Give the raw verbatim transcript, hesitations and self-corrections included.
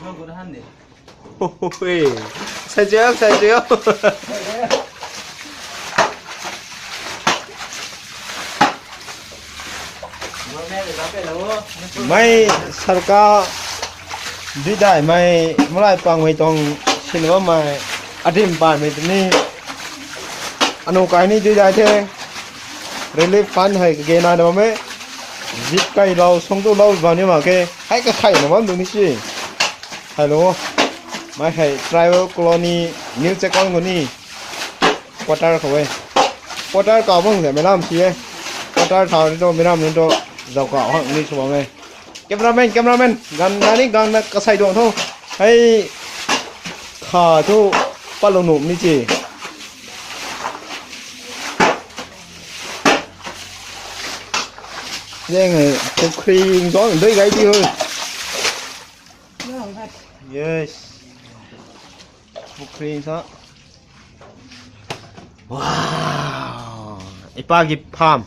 Hui. Sai chiu, sai chiu. Mei sarkar dui daihmei, malai pangmei tuang sinna bammei, adim paymei tini. Anu kai ni dui dai the. Relief fund hei kage nai na bam e. Zip kai lou, sung tu lou bam ni mak ke. Hei kakhei na bam tu ni si. Hello. Mei hei tribal colony, New Chekon khou ni. Quarter khou e. Quarter kau bang se, meilam si e. Quarter thau ni tu, meilam ni tu, zau kau hang ni sw bam e. Cameraman, cameraman, gan, gan ni gan na kasai duang tho. Hei, kha tu, patlou nuh ni si. Zeng hei, pukhri zauc dui gay ti hui. Yes. Pukhri sa. Wow. Ipa ki farm.